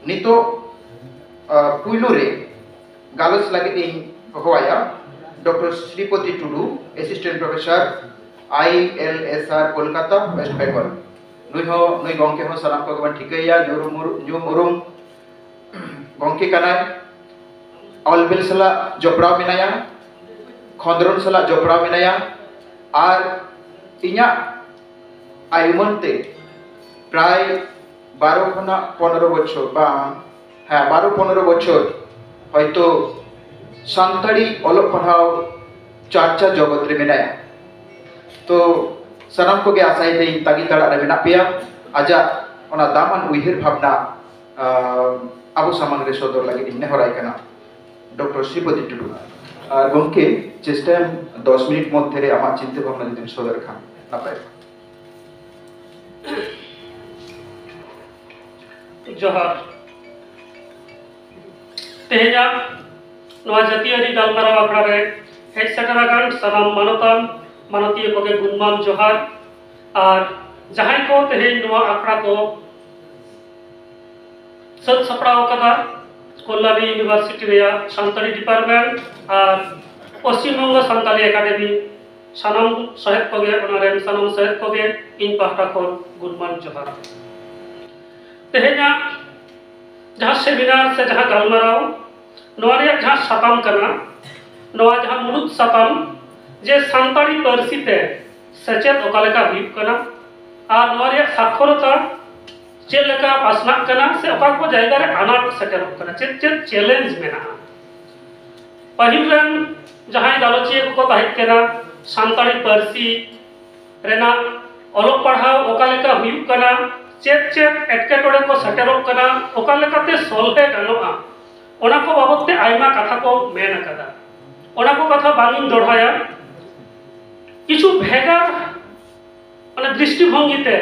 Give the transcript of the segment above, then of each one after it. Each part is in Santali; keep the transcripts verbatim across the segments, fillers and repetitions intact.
ᱱᱤᱛᱚᱜ ᱯᱩᱭᱞᱩ ᱨᱮ ᱜᱟᱞᱚᱪ ᱞᱟᱹᱜᱤᱫ ᱤᱧ ᱦᱚᱦᱚᱣᱟᱭᱟ doctor Sripati Tudu, assistant professor, I L S R, Kolkata, west Bengal. ᱱᱩᱭ ᱦᱚᱸ, ᱱᱩᱭ ᱜᱚᱢᱠᱮ ᱦᱚᱸ ᱥᱟᱱᱟᱢ ᱠᱚᱜᱮ ᱵᱚᱱ ᱴᱷᱤᱠᱟᱹᱭᱮᱭᱟ, ᱧᱩᱢ ᱩᱨᱩᱢ, ᱧᱩᱢ ᱩᱨᱩᱢ ᱜᱚᱢᱠᱮ ᱠᱟᱱᱟᱭ᱾ ᱚᱞ ᱵᱤᱞ ᱥᱟᱞᱟᱜ ᱡᱚᱯᱲᱟᱣ ᱢᱮᱱᱟᱭᱟ, ᱠᱷᱚᱸᱫᱽᱨᱚᱱ ᱥᱟᱞᱟᱜ ᱡᱚᱯᱲᱟᱣ ᱢᱮᱱᱟᱭᱟ, ᱟᱨ ᱤᱧᱟᱹᱜ ᱟᱭᱩᱢᱟᱹᱱ ᱛᱮ ᱯᱨᱟᱭ ᱵᱟᱨᱚ ᱠᱷᱚᱱᱟᱜ ᱯᱚᱱᱨᱚ ᱵᱚᱪᱷᱚᱨ, ᱵᱟᱝ, ᱦᱮᱸ, ᱵᱟᱨᱚ ᱯᱚᱱᱨᱚ ᱵᱚᱪᱷᱚᱨ ᱦᱚᱭᱛᱳ ᱥᱟᱱᱛᱟᱲᱤ ᱚᱞᱚᱜ ᱯᱟᱲᱦᱟᱣ ᱪᱟᱨᱪᱟ ᱡᱚᱜᱚᱛ ᱨᱮ ᱢᱮᱱᱟᱭᱟ᱾ ᱛᱚ, ᱥᱟᱱᱟᱢ ᱠᱚᱜᱮ ᱟᱥᱟᱭᱮᱫᱟᱹᱧ ᱛᱟᱺᱜᱤ ᱛᱟᱲᱟᱜ ᱨᱮ ᱢᱮᱱᱟᱜ ᱯᱮᱭᱟ᱾ ᱟᱡᱟᱜ ᱚᱱᱟ ᱫᱟᱢᱟᱱ ᱩᱭᱦᱟᱹᱨ ᱵᱷᱟᱵᱽᱱᱟ, ᱟᱸ, ᱟᱵᱚ ᱥᱟᱢᱟᱝ ᱨᱮ ᱥᱚᱫᱚᱨ ᱞᱟᱹᱜᱤᱫ ᱤᱧ ᱱᱮᱦᱚᱨᱟᱭ ᱠᱟᱱᱟ ᱰᱚᱠᱴᱚᱨ ᱥᱨᱤᱯᱚᱛᱤ ᱴᱩᱰᱩ᱾ ᱟᱨ ᱜᱚᱢᱠᱮ, ᱪᱮᱥᱴᱟᱭᱟᱢ ᱫᱚᱥ ᱢᱤᱱᱤᱴ ᱢᱚᱫᱽᱫᱷᱮ ᱨᱮ ᱟᱢᱟᱜ ᱪᱤᱱᱛᱟᱹ ᱵᱷᱟᱵᱽᱱᱟ ᱡᱩᱫᱤᱢ ᱥᱚᱫᱚᱨ ᱠᱷᱟᱱ ᱱᱟᱯᱟᱭ᱾ ᱡᱚᱦᱟᱨ᱾ ᱛᱮᱦᱮᱧᱟᱜ ᱱᱚᱣᱟ ᱡᱟᱹᱛᱤᱭᱟᱹᱨᱤ ᱜᱟᱞᱢᱟᱨᱟᱣ ᱟᱠᱷᱲᱟ ᱨᱮ ᱦᱮᱡ ᱥᱮᱴᱮᱨ ᱟᱠᱟᱱ ᱥᱟᱱᱟᱢ ᱢᱟᱱᱚᱛᱟᱱ ᱢᱟᱱᱚᱛᱤᱭᱟᱹ ᱠᱚᱜᱮ ᱜᱩᱱᱢᱟᱱ ᱡᱚᱦᱟᱨ᱾ ᱟᱨ ᱡᱟᱦᱟᱸᱭ ᱠᱚ ᱛᱮᱦᱮᱧ ᱱᱚᱣᱟ ᱟᱠᱷᱲᱟ ᱠᱚ ᱥᱟᱹᱛ ᱥᱟᱯᱲᱟᱣ ᱟᱠᱟᱫᱟ, ᱠᱚᱞᱞᱟᱱᱤ ᱤᱭᱩᱱᱤᱵᱷᱟᱨᱥᱤᱴᱤ ᱨᱮᱭᱟᱜ ᱥᱟᱱᱛᱟᱲᱤ ᱰᱤᱯᱟᱨᱴᱢᱮᱱᱴ ᱟᱨ ᱯᱚᱥᱪᱤᱢ ᱵᱚᱝᱜᱚ ᱥᱟᱱᱛᱟᱲᱤ ᱮᱠᱟᱰᱮᱢᱤ, ᱥᱟᱱᱟᱢ ᱥᱚᱦᱮᱫ ᱠᱚᱜᱮ, ᱚᱱᱟ ᱨᱮᱱ ᱥᱟᱱᱟᱢ ᱥᱚᱦᱮᱫ ᱠᱚᱜᱮ ᱤᱧ ᱯᱟᱦᱴᱟ ᱠᱷᱚᱱ ᱜᱩᱱᱢᱟᱱ ᱡᱚᱦᱟᱨ᱾ ᱛᱮᱦᱮᱧᱟᱜ ᱡᱟᱦᱟᱸ ᱥᱮᱢᱤᱱᱟᱨ ᱥᱮ ᱡᱟᱦᱟᱸ ᱜᱟᱞᱢᱟᱨᱟᱣ, ᱱᱚᱣᱟ ᱨᱮᱭᱟᱜ ᱡᱟᱦᱟᱸ ᱥᱟᱛᱟᱢ ᱠᱟᱱᱟ, ᱱᱚᱣᱟ ᱡᱟᱦᱟᱸ ᱢᱩᱲᱩᱫ ᱥᱟᱛᱟᱢ, ᱡᱮ ᱥᱟᱱᱛᱟᱲᱤ ᱯᱟᱹᱨᱥᱤ ᱛᱮ ᱥᱮᱪᱮᱫ ᱚᱠᱟ ᱞᱮᱠᱟ ᱦᱩᱭᱩᱜ ᱠᱟᱱᱟ ᱟᱨ ᱱᱚᱣᱟ ᱨᱮᱭᱟᱜ ᱥᱟᱠᱷᱚᱨᱚᱛᱟ ᱪᱮᱫ ᱞᱮᱠᱟ ᱯᱟᱥᱱᱟᱜ ᱠᱟᱱᱟ ᱥᱮ ᱚᱠᱟ ᱠᱚ ᱡᱟᱭᱜᱟ ᱨᱮ ᱟᱱᱟᱴ ᱥᱮᱴᱮᱨᱚᱜ ᱠᱟᱱᱟ, ᱪᱮᱫ ᱪᱮᱫ ᱪᱮᱞᱮᱧᱡᱽ ᱢᱮᱱᱟᱜᱼᱟ᱾ ᱯᱟᱹᱦᱤᱞ ᱨᱮᱱ ᱡᱟᱦᱟᱸᱭ ᱜᱟᱞᱚᱪᱤᱭᱟᱹ ᱠᱚᱠᱚ ᱛᱟᱦᱮᱸ ᱠᱟᱱᱟ, ᱥᱟᱱᱛᱟᱲᱤ ᱯᱟᱹᱨᱥᱤ ᱨᱮᱱᱟᱜ ᱚᱞᱚᱜ ᱯᱟᱲᱦᱟᱣ ᱚᱠᱟ ᱞᱮᱠᱟ ᱦᱩᱭᱩᱜ ᱠᱟᱱᱟ, ᱪᱮᱫ ᱪᱮᱫ ᱮᱴᱠᱮᱴᱚᱬᱮ ᱠᱚ ᱥᱮᱴᱮᱨᱚᱜ ᱠᱟᱱᱟ, ᱚᱠᱟ ᱞᱮᱠᱟᱛᱮ ᱥᱚᱞᱦᱮ ᱜᱟᱱᱚᱜᱼᱟ, ᱚᱱᱟ ᱠᱚ ᱵᱟᱵᱚᱫ ᱛᱮ ᱟᱭᱢᱟ ᱠᱟᱛᱷᱟ ᱠᱚ ᱢᱮᱱ ᱟᱠᱟᱫᱟ᱾ ᱚᱱᱟ ᱠᱚ ᱠᱟᱛᱷᱟ ᱵᱟᱝ ᱤᱧ ᱫᱚᱦᱲᱟᱭᱟ᱾ ᱠᱤᱪᱷᱩ ᱵᱷᱮᱜᱟᱨ, ᱢᱟᱱᱮ, ᱫᱨᱤᱥᱴᱤᱵᱷᱚᱝᱜᱤ ᱛᱮ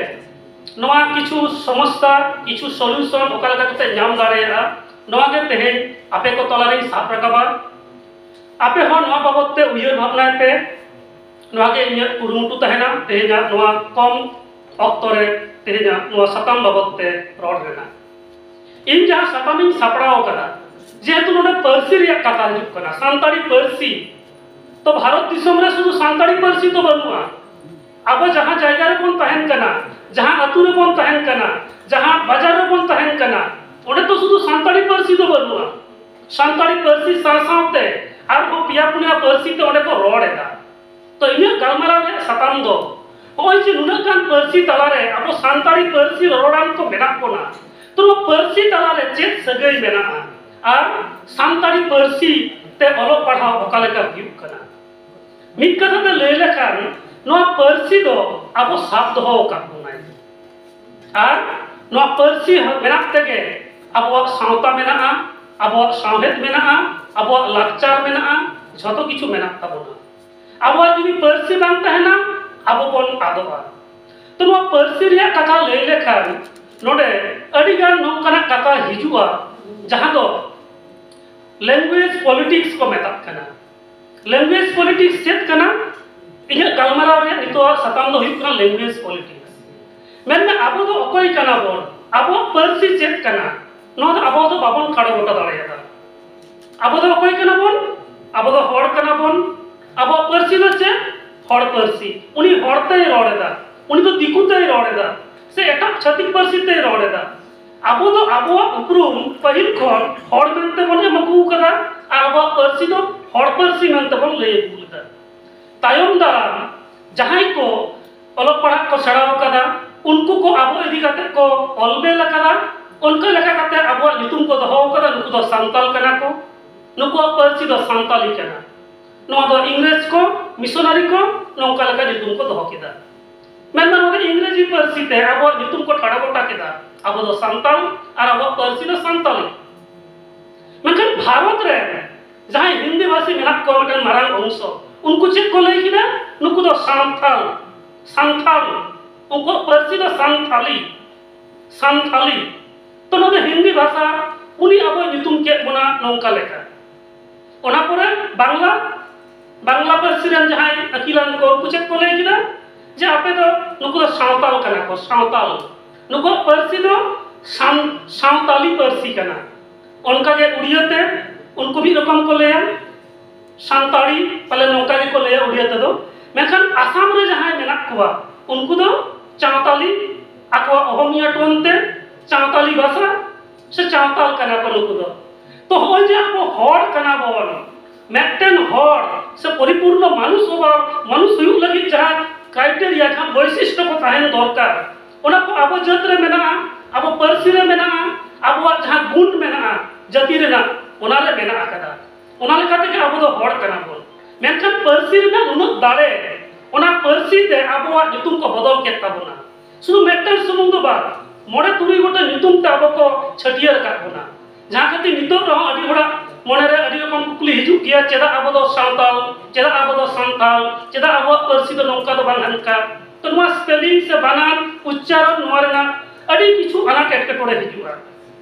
ᱱᱚᱣᱟ ᱠᱤᱪᱷᱩ ᱥᱚᱢᱚᱥᱥᱟ, ᱠᱤᱪᱷᱩ ᱥᱚᱞᱩᱥᱚᱱ ᱚᱠᱟ ᱞᱮᱠᱟ ᱠᱟᱛᱮ ᱧᱟᱢ ᱫᱟᱲᱮᱭᱟᱜᱼᱟ, ᱱᱚᱣᱟ ᱜᱮ ᱛᱮᱦᱮᱧ ᱟᱯᱮ ᱠᱚ ᱛᱟᱞᱟᱨᱤᱧ ᱥᱟᱵ ᱨᱟᱠᱟᱵᱟ᱾ ᱟᱯᱮ ᱦᱚᱸ ᱱᱚᱣᱟ ᱵᱟᱵᱚᱫ ᱛᱮ ᱩᱭᱦᱟᱹᱨ ᱵᱷᱟᱵᱽᱱᱟᱭ ᱯᱮ᱾ ᱱᱚᱣᱟ ᱜᱮ ᱤᱧᱟᱹᱜ ᱠᱩᱨᱩᱢᱩᱴᱩ ᱛᱟᱦᱮᱱᱟ ᱛᱮᱦᱮᱧᱟᱜ ᱱᱚᱣᱟ ᱠᱚᱢ ᱚᱠᱛᱚ ᱨᱮ ᱛᱮᱦᱮᱧᱟᱜ ᱱᱚᱣᱟ ᱥᱟᱛᱟᱢ ᱵᱟᱵᱚᱫ ᱛᱮ ᱨᱚᱲ ᱨᱮᱱᱟᱜ᱾ ᱤᱧ ᱡᱟᱦᱟᱸ ᱥᱟᱛᱟᱢ ᱤᱧ ᱥᱟᱯᱲᱟᱣ ᱟᱠᱟᱫᱟ, ᱡᱮᱦᱮᱛᱩ ᱱᱚᱰᱮ ᱯᱟᱹᱨᱥᱤ ᱨᱮᱭᱟᱜ ᱠᱟᱛᱷᱟ ᱦᱤᱡᱩᱜ ᱠᱟᱱᱟ, ᱥᱟᱱᱛᱟᱲᱤ ᱯᱟᱹᱨᱥᱤ, ᱛᱚ ᱵᱷᱟᱨᱚᱛ ᱫᱤᱥᱚᱢ ᱨᱮ ᱥᱩᱫᱷᱩ ᱥᱟᱱᱛᱟᱲᱤ ᱯᱟᱹᱨᱥᱤ ᱫᱚ ᱵᱟᱹᱱᱩᱜᱼᱟ᱾ ᱟᱵᱚ ᱡᱟᱦᱟᱸ ᱡᱟᱭᱜᱟ ᱨᱮᱵᱚᱱ ᱛᱟᱦᱮᱱ ᱠᱟᱱᱟ, ᱡᱟᱦᱟᱸ ᱟᱹᱛᱩ ᱨᱮᱵᱚᱱ ᱛᱟᱦᱮᱱ ᱠᱟᱱᱟ, ᱡᱟᱦᱟᱸ ᱵᱟᱡᱟᱨ ᱨᱮᱵᱚᱱ ᱛᱟᱦᱮᱱ ᱠᱟᱱᱟ, ᱚᱸᱰᱮ ᱫᱚ ᱥᱩᱫᱷᱩ ᱥᱟᱱᱛᱟᱲᱤ ᱯᱟᱹᱨᱥᱤ ᱫᱚ ᱵᱟᱹᱱᱩᱜᱼᱟ᱾ ᱥᱟᱱᱛᱟᱲᱤ ᱯᱟᱹᱨᱥᱤ ᱥᱟᱶ ᱥᱟᱶᱛᱮ ᱟᱨᱦᱚᱸ ᱯᱮᱭᱟ ᱯᱩᱱᱭᱟ ᱯᱟᱹᱨᱥᱤ ᱛᱮ ᱚᱸᱰᱮ ᱠᱚ ᱨᱚᱲ ᱮᱫᱟ᱾ ᱛᱚ, ᱤᱧᱟᱹᱜ ᱜᱟᱞᱢᱟᱨᱟᱣ ᱨᱮᱭᱟᱜ ᱥᱟᱛᱟᱢ ᱫᱚ ᱱᱚᱜᱼᱚᱭ ᱡᱮ ᱱᱩᱱᱟᱹᱜ ᱜᱟᱱ ᱯᱟᱹᱨᱥᱤ ᱛᱟᱞᱟᱨᱮ ᱟᱵᱚ ᱥᱟᱱᱛᱟᱲᱤ ᱯᱟᱹᱨᱥᱤ ᱨᱚᱨᱚᱲᱟᱱ ᱠᱚ ᱢᱮᱱᱟᱜ ᱵᱚᱱᱟ, ᱛᱚ ᱱᱚᱣᱟ ᱯᱟᱹᱨᱥᱤ ᱛᱟᱞᱟᱨᱮ ᱪᱮᱫ ᱥᱟᱹᱜᱟᱹᱭ ᱢᱮᱱᱟᱜᱼᱟ ᱟᱨ ᱥᱟᱱᱛᱟᱲᱤ ᱯᱟᱹᱨᱥᱤ ᱛᱮ ᱚᱞᱚᱜ ᱯᱟᱲᱦᱟᱣ ᱚᱠᱟ ᱞᱮᱠᱟ ᱦᱩᱭᱩᱜ ᱠᱟᱱᱟ? ᱢᱤᱫ ᱠᱟᱛᱷᱟ ᱛᱮ ᱞᱟᱹᱭ ᱞᱮᱠᱷᱟᱱ, ᱱᱚᱣᱟ ᱯᱟᱹᱨᱥᱤ ᱫᱚ ᱟᱵᱚ ᱥᱟᱵ ᱫᱚᱦᱚ ᱟᱠᱟᱫ ᱵᱚᱱᱟᱭ᱾ ᱟᱨ ᱱᱚᱣᱟ ᱯᱟᱹᱨᱥᱤ ᱢᱮᱱᱟᱜ ᱛᱮᱜᱮ ᱟᱵᱚᱣᱟᱜ ᱥᱟᱶᱛᱟ ᱢᱮᱱᱟᱜᱼᱟ, ᱟᱵᱚᱣᱟᱜ ᱥᱟᱶᱦᱮᱫ ᱢᱮᱱᱟᱜᱼᱟ, ᱟᱵᱚᱣᱟᱜ ᱞᱟᱠᱪᱟᱨ ᱢᱮᱱᱟᱜᱼᱟ, ᱡᱷᱚᱛᱚ ᱠᱤᱪᱷᱩ ᱢᱮᱱᱟᱜ ᱛᱟᱵᱚᱱᱟ᱾ ᱟᱵᱚᱣᱟᱜ ᱡᱩᱫᱤ ᱯᱟᱹᱨᱥᱤ ᱵᱟᱝ ᱛᱟᱦᱮᱱᱟ, ᱟᱵᱚ ᱵᱚᱱ ᱟᱫᱚᱜᱼᱟ᱾ ᱛᱚ, ᱱᱚᱣᱟ ᱯᱟᱹᱨᱥᱤ ᱨᱮᱭᱟᱜ ᱠᱟᱛᱷᱟ ᱞᱟᱹᱭ ᱞᱮᱠᱷᱟᱱ, ᱱᱚᱰᱮ ᱟᱹᱰᱤᱜᱟᱱ ᱱᱚᱝᱠᱟᱱᱟᱜ ᱠᱟᱛᱷᱟ ᱦᱤᱡᱩᱜᱼᱟ, ᱡᱟᱦᱟᱸ ᱫᱚ language politics ᱠᱚ ᱢᱮᱛᱟᱜ ᱠᱟᱱᱟ᱾ Language politics ᱪᱮᱫ ᱠᱟᱱᱟ? ᱤᱧᱟᱹᱜ ᱜᱟᱞᱢᱟᱨᱟᱣ ᱨᱮᱭᱟᱜ ᱱᱤᱛᱚᱜ ᱥᱟᱛᱟᱢ ᱫᱚ ᱦᱩᱭᱩᱜ ᱠᱟᱱᱟ language politics᱾ ᱢᱮᱱᱢᱮ, ᱟᱵᱚ ᱫᱚ ᱚᱠᱚᱭ ᱠᱟᱱᱟ ᱵᱚᱱ? ᱟᱵᱚᱣᱟᱜ ᱯᱟᱹᱨᱥᱤ ᱪᱮᱫ ᱠᱟᱱᱟ? ᱱᱚᱣᱟ ᱫᱚ ᱟᱵᱚ ᱫᱚ ᱵᱟᱵᱚᱱ ᱠᱷᱟᱲᱚ ᱜᱚᱴᱟ ᱫᱟᱲᱮᱭᱟᱫᱟ᱾ ᱟᱵᱚ ᱫᱚ ᱚᱠᱚᱭ ᱠᱟᱱᱟ ᱵᱚᱱ? ᱟᱵᱚ ᱫᱚ ᱦᱚᱲ ᱠᱟᱱᱟ ᱵᱚᱱ᱾ ᱟᱵᱚᱣᱟᱜ ᱯᱟᱹᱨᱥᱤ ᱫᱚ ᱪᱮᱫ? ᱦᱚᱲ ᱯᱟᱹᱨᱥᱤ᱾ ᱩᱱᱤ ᱦᱚᱲ ᱛᱮᱭ ᱨᱚᱲ ᱮᱫᱟ, ᱩᱱᱤ ᱫᱚ ᱫᱤᱠᱩ ᱛᱮᱭ ᱨᱚᱲ ᱮᱫᱟ, ᱥᱮ ᱮᱴᱟᱜ ᱪᱷᱟᱹᱛᱤᱠ ᱯᱟᱹᱨᱥᱤ ᱛᱮᱭ ᱨᱚᱲ ᱮᱫᱟ᱾ ᱟᱵᱚ ᱫᱚ ᱟᱵᱚᱣᱟᱜ ᱩᱯᱨᱩᱢ ᱯᱟᱹᱦᱤᱞ ᱠᱷᱚᱱ ᱦᱚᱲ ᱢᱮᱱᱛᱮ ᱵᱚᱱ ᱮᱢ ᱟᱹᱜᱩ ᱟᱠᱟᱫᱟ ᱟᱨ ᱟᱵᱚᱣᱟᱜ ᱯᱟᱹᱨᱥᱤ ᱫᱚ ᱦᱚᱲ ᱯᱟᱹᱨᱥᱤ ᱢᱮᱱᱛᱮ ᱵᱚᱱ ᱞᱟᱹᱭ ᱟᱹᱜᱩ ᱞᱮᱫᱟ᱾ ᱛᱟᱭᱚᱢ ᱫᱟᱨᱟᱢ ᱡᱟᱦᱟᱸᱭ ᱠᱚ ᱚᱞᱚᱜ ᱯᱟᱲᱦᱟᱜ ᱠᱚ ᱥᱮᱬᱟ ᱟᱠᱟᱫᱟ, ᱩᱱᱠᱩ ᱠᱚ ᱟᱵᱚ ᱤᱫᱤ ᱠᱟᱛᱮ ᱠᱚ ᱚᱞ ᱵᱮᱞ ᱟᱠᱟᱫᱟ, ᱚᱱᱠᱟ ᱞᱮᱠᱟ ᱠᱟᱛᱮ ᱟᱵᱚᱣᱟᱜ ᱧᱩᱛᱩᱢ ᱠᱚ ᱫᱚᱦᱚ ᱟᱠᱟᱫᱟ, ᱱᱩᱠᱩ ᱫᱚ ᱥᱟᱱᱛᱟᱞ ᱠᱟᱱᱟ ᱠᱚ, ᱱᱩᱠᱩᱣᱟᱜ ᱯᱟᱹᱨᱥᱤ ᱫᱚ ᱥᱟᱱᱛᱟᱞᱤ ᱠᱟᱱᱟ᱾ ᱱᱚᱣᱟ ᱫᱚ ᱤᱝᱨᱮᱡᱽ ᱠᱚ, ᱢᱤᱥᱚᱱᱟᱨᱤ ᱠᱚ ᱱᱚᱝᱠᱟ ᱞᱮᱠᱟ ᱧᱩᱛᱩᱢ ᱠᱚ ᱫᱚᱦᱚ ᱠᱮᱫᱟ᱾ ᱢᱮᱱᱫᱚ ᱱᱚᱰᱮ ᱤᱝᱨᱮᱡᱤ ᱯᱟᱹᱨᱥᱤ ᱛᱮ ᱟᱵᱚᱣᱟᱜ ᱧᱩᱛᱩᱢ ᱠᱚ ᱴᱷᱟᱲᱚ ᱜᱚᱴᱟ ᱠᱮᱫᱟ, ᱟᱵᱚ ᱫᱚ ᱥᱟᱱᱛᱟᱲ ᱟᱨ ᱟᱵᱚᱣᱟᱜ ᱯᱟᱹᱨᱥᱤ ᱫᱚ ᱥᱟᱱᱛᱟᱲᱤ᱾ ᱢᱮᱱᱠᱷᱟᱱ ᱵᱷᱟᱨᱚᱛ ᱨᱮ ᱡᱟᱦᱟᱸᱭ ᱦᱤᱱᱫᱤ ᱵᱷᱟᱥᱤ ᱢᱮᱱᱟᱜ ᱠᱚᱣᱟ, ᱢᱤᱫᱴᱟᱝ ᱢᱟᱨᱟᱝ ᱚᱝᱥᱚ, ᱩᱱᱠᱩ ᱪᱮᱫ ᱠᱚ ᱞᱟᱹᱭ ᱠᱮᱫᱟ? ᱱᱩᱠᱩ ᱫᱚ ᱥᱟᱱᱛᱟᱞ, ᱥᱟᱱᱛᱟᱞ᱾ ᱩᱱᱠᱩᱣᱟᱜ ᱯᱟᱹᱨᱥᱤ ᱫᱚ ᱥᱟᱱᱛᱟᱞᱤ, ᱥᱟᱱᱛᱟᱞᱤ᱾ ᱛᱚ ᱱᱚᱰᱮ ᱦᱤᱱᱫᱤ ᱵᱷᱟᱥᱟ, ᱩᱱᱤ ᱟᱵᱚᱭ ᱧᱩᱛᱩᱢ ᱠᱮᱫ ᱵᱚᱱᱟ ᱱᱚᱝᱠᱟ ᱞᱮᱠᱟ᱾ ᱚᱱᱟ ᱯᱚᱨᱮ ᱵᱟᱝᱞᱟ, ᱵᱟᱝᱞᱟ ᱯᱟᱹᱨᱥᱤ ᱨᱮᱱ ᱡᱟᱦᱟᱸᱭ ᱟᱹᱠᱤᱞᱟᱱ ᱠᱚ, ᱩᱱᱠᱩ ᱪᱮᱫ ᱠᱚ ᱞᱟᱹᱭ ᱠᱮᱫᱟ? ᱡᱮ ᱟᱯᱮ ᱫᱚ, ᱱᱩᱠᱩ ᱫᱚ ᱥᱟᱶᱛᱟᱞ ᱠᱟᱱᱟ ᱠᱚ, ᱥᱟᱶᱛᱟᱞ᱾ ᱱᱩᱠᱩᱣᱟᱜ ᱯᱟᱹᱨᱥᱤ ᱫᱚ ᱥᱟᱱ ᱥᱟᱶᱛᱟᱞᱤ ᱯᱟᱹᱨᱥᱤ ᱠᱟᱱᱟ᱾ ᱚᱱᱠᱟᱜᱮ ᱩᱲᱤᱭᱟᱹ ᱛᱮ ᱩᱱᱠᱩ ᱢᱤᱫ ᱨᱚᱠᱚᱢ ᱠᱚ ᱞᱟᱹᱭᱟ, ᱥᱟᱱᱛᱟᱲᱤ ᱯᱟᱞᱮ ᱱᱚᱝᱠᱟ ᱜᱮᱠᱚ ᱞᱟᱹᱭᱟ ᱩᱲᱤᱭᱟᱹ ᱛᱮᱫᱚ᱾ ᱢᱮᱱᱠᱷᱟᱱ ᱟᱥᱟᱢ ᱨᱮ ᱡᱟᱦᱟᱸᱭ ᱢᱮᱱᱟᱜ ᱠᱚᱣᱟ, ᱩᱱᱠᱩ ᱫᱚ ᱪᱟᱶᱛᱟᱞᱤ, ᱟᱠᱚᱣᱟᱜ ᱚᱦᱚᱢᱤᱭᱟ ᱴᱳᱱ ᱛᱮ ᱪᱟᱶᱛᱟᱞᱤ ᱵᱷᱟᱥᱟ ᱥᱮ ᱪᱟᱶᱛᱟᱞ ᱠᱟᱱᱟ ᱠᱚ ᱱᱩᱠᱩ ᱫᱚ᱾ ᱛᱚ ᱦᱚᱸᱜᱼᱚᱭ ᱡᱮ ᱟᱵᱚ ᱦᱚᱲ ᱠᱟᱱᱟ ᱵᱚᱱ, ᱢᱤᱫᱴᱮᱱ ᱦᱚᱲ ᱥᱮ ᱯᱚᱨᱤᱯᱩᱨᱱᱚ ᱢᱟᱱᱩᱥ ᱦᱚᱸ ᱢᱟᱱᱩᱥ ᱦᱩᱭᱩᱜ ᱞᱟᱹᱜᱤᱫ ᱡᱟᱦᱟᱸ ᱠᱨᱟᱭᱴᱮᱨᱤᱭᱟ, ᱡᱟᱦᱟᱸ ᱵᱳᱭᱥᱤᱥᱴᱚ ᱠᱚ ᱛᱟᱦᱮᱱ ᱫᱚᱨᱠᱟᱨ, ᱚᱱᱟ ᱠᱚ ᱟᱵᱚ ᱡᱟᱹᱛ ᱨᱮ ᱢᱮᱱᱟᱜᱼᱟ, ᱟᱵᱚ ᱯᱟᱹᱨᱥᱤ ᱨᱮ ᱢᱮᱱᱟᱜᱼᱟ, ᱟᱵᱚᱣᱟᱜ ᱡᱟᱦᱟᱸ ᱜᱩᱱ ᱢᱮᱱᱟᱜᱼᱟ ᱡᱟᱹᱛᱤ ᱨᱮᱱᱟᱜ, ᱚᱱᱟ ᱨᱮ ᱢᱮᱱᱟᱜ ᱟᱠᱟᱫᱟ᱾ ᱚᱱᱟ ᱞᱮᱠᱟ ᱛᱮᱜᱮ ᱟᱵᱚ ᱫᱚ ᱦᱚᱲ ᱠᱟᱱᱟ ᱵᱚᱱ᱾ ᱢᱮᱱᱠᱷᱟᱱ ᱯᱟᱹᱨᱥᱤ ᱨᱮᱱᱟᱜ ᱱᱩᱱᱟᱹᱜ ᱫᱟᱲᱮ, ᱚᱱᱟ ᱯᱟᱹᱨᱥᱤ ᱛᱮ ᱟᱵᱚᱣᱟᱜ ᱧᱩᱛᱩᱢ ᱠᱚ ᱵᱚᱫᱚᱞ ᱠᱮᱫ ᱛᱟᱵᱚᱱᱟ᱾ ᱥᱩᱫᱷᱩ ᱢᱤᱫᱴᱟᱝ ᱥᱩᱢᱩᱝ ᱫᱚ ᱵᱟᱝ, ᱢᱚᱬᱮ ᱛᱩᱨᱩᱭ ᱜᱚᱴᱮᱱ ᱧᱩᱛᱩᱢ ᱛᱮ ᱟᱵᱚ ᱠᱚ ᱪᱷᱟᱹᱴᱭᱟᱹᱨ ᱟᱠᱟᱫ ᱵᱚᱱᱟ᱾ ᱡᱟᱦᱟᱸ ᱠᱷᱟᱹᱛᱤᱨ ᱱᱤᱛᱚᱜ ᱨᱮᱦᱚᱸ ᱟᱹᱰᱤ ᱦᱚᱲᱟᱜ ᱢᱚᱱᱮᱨᱮ ᱟᱹᱰᱤ ᱨᱚᱠᱚᱢ ᱠᱩᱠᱞᱤ ᱦᱤᱡᱩᱜ ᱜᱮᱭᱟ, ᱪᱮᱫᱟᱜ ᱟᱵᱚ ᱫᱚ ᱥᱟᱶᱛᱟᱞ, ᱪᱮᱫᱟᱜ ᱟᱵᱚ ᱫᱚ ᱥᱟᱱᱛᱟᱞ, ᱪᱮᱫᱟᱜ ᱟᱵᱚᱣᱟᱜ ᱯᱟᱹᱨᱥᱤ ᱫᱚ ᱱᱚᱝᱠᱟ ᱫᱚ ᱵᱟᱝ ᱦᱟᱱᱠᱟ? ᱛᱚ ᱱᱚᱣᱟ ᱥᱯᱮᱞᱤᱝ ᱥᱮ ᱵᱟᱱᱟᱱ ᱩᱪᱪᱟᱨᱚᱱ, ᱱᱚᱣᱟ ᱨᱮᱱᱟᱜ ᱟᱹᱰᱤ ᱠᱤᱪᱷᱩ ᱟᱱᱟᱴ ᱮᱴᱠᱮᱴᱚᱬᱮ ᱦᱤᱡᱩᱜᱼᱟ᱾